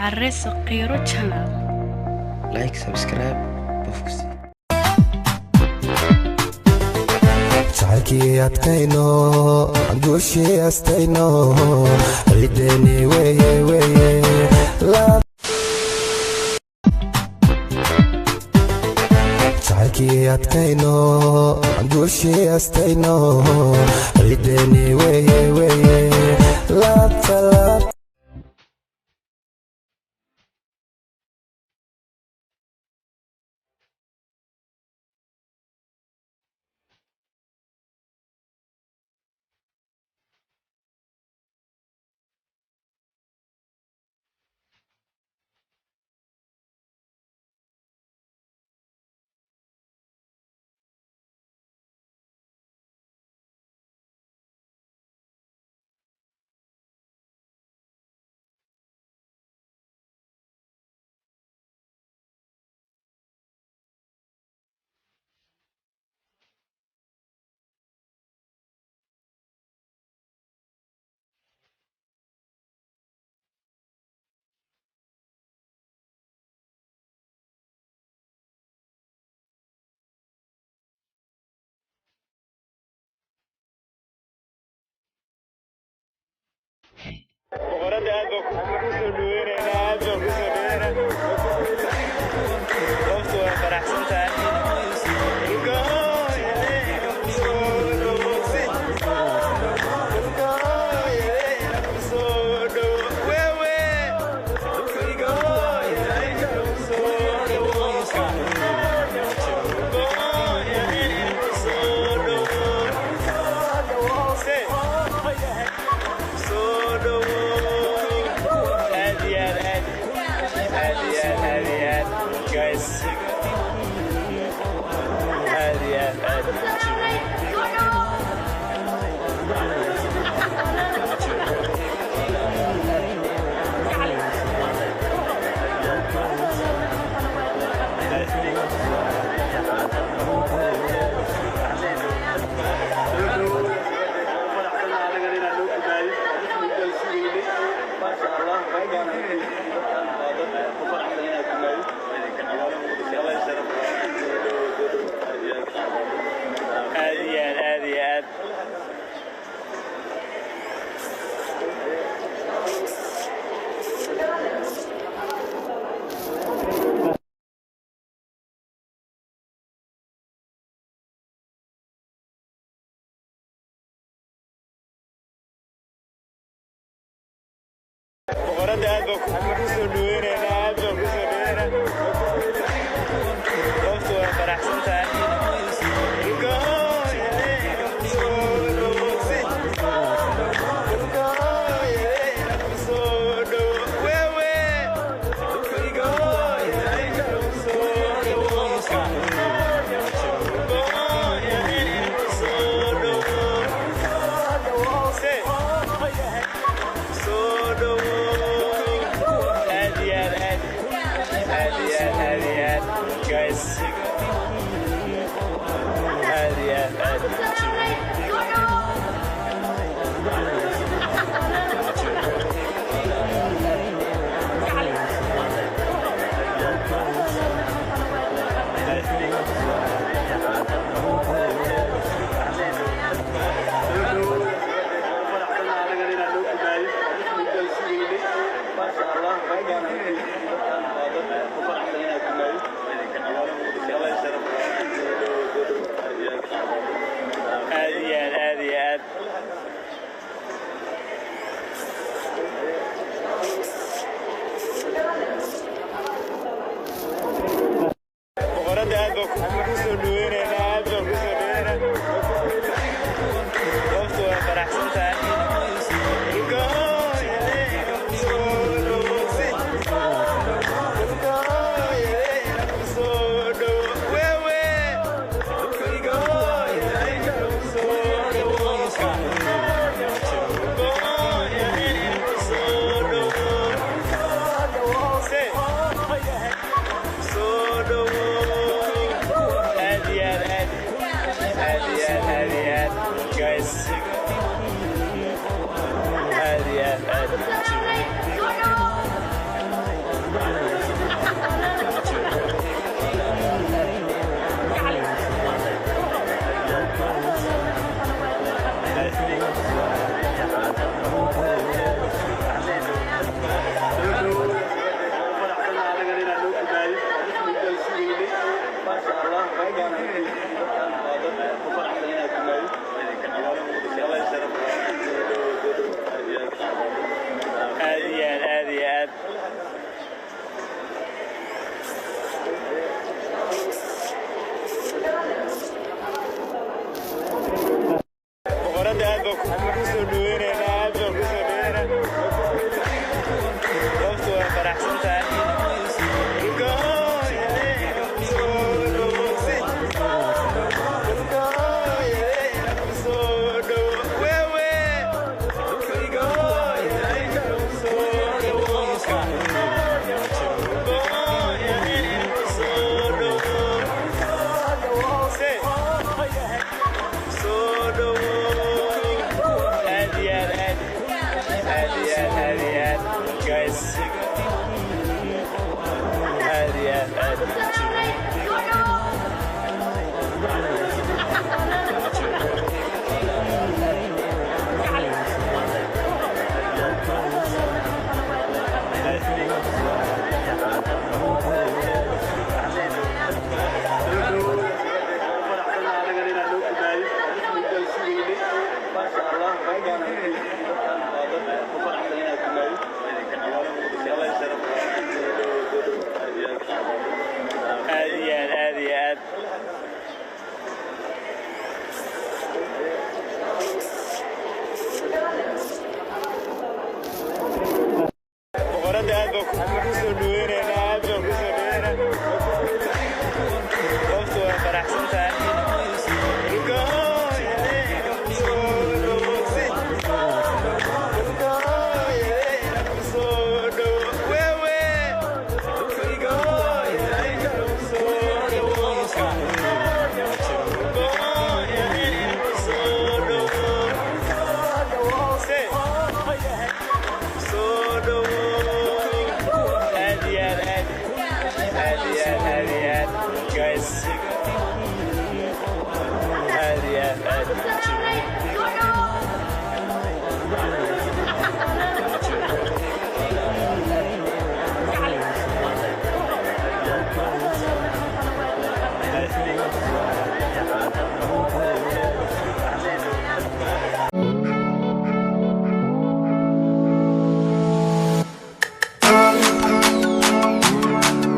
Cariso Qiiro Channel. Like, subscribe, bofkus. Jacaylkii adkayno, guushii astayno, ciideeni weye weye. Jacaylkii adkayno, guushii astayno, ciideeni weye weye, laabta laab. Boqoradda aad baan ku soo dhaweynaynaa, aad baan ku soo dhaweynaynaa. Qoftu waa faraxsan tahay. Aad iyo aad, aad aad iyo aad, aad iyo aad, guys, aad iyo aad, aad. Aad iyo aad, aad iyo aad. Boqoradda aad baan ku soo dhaweynaynaa, aad baan ku soo dhaweynaynaa. Qoftu waa faraxsan tahay. Aad iyo aad, aad aad iyo aad, aad iyo aad, guys, aad iyo aad, aad. Aad iyo aad, aad iyo aad. Boqoradda aad baan ku soo dhaweynaynaa, aad baan ku soo dhaweynaa. Qoftu waa faraxsan tahay. ku soo dhaweynaynaa.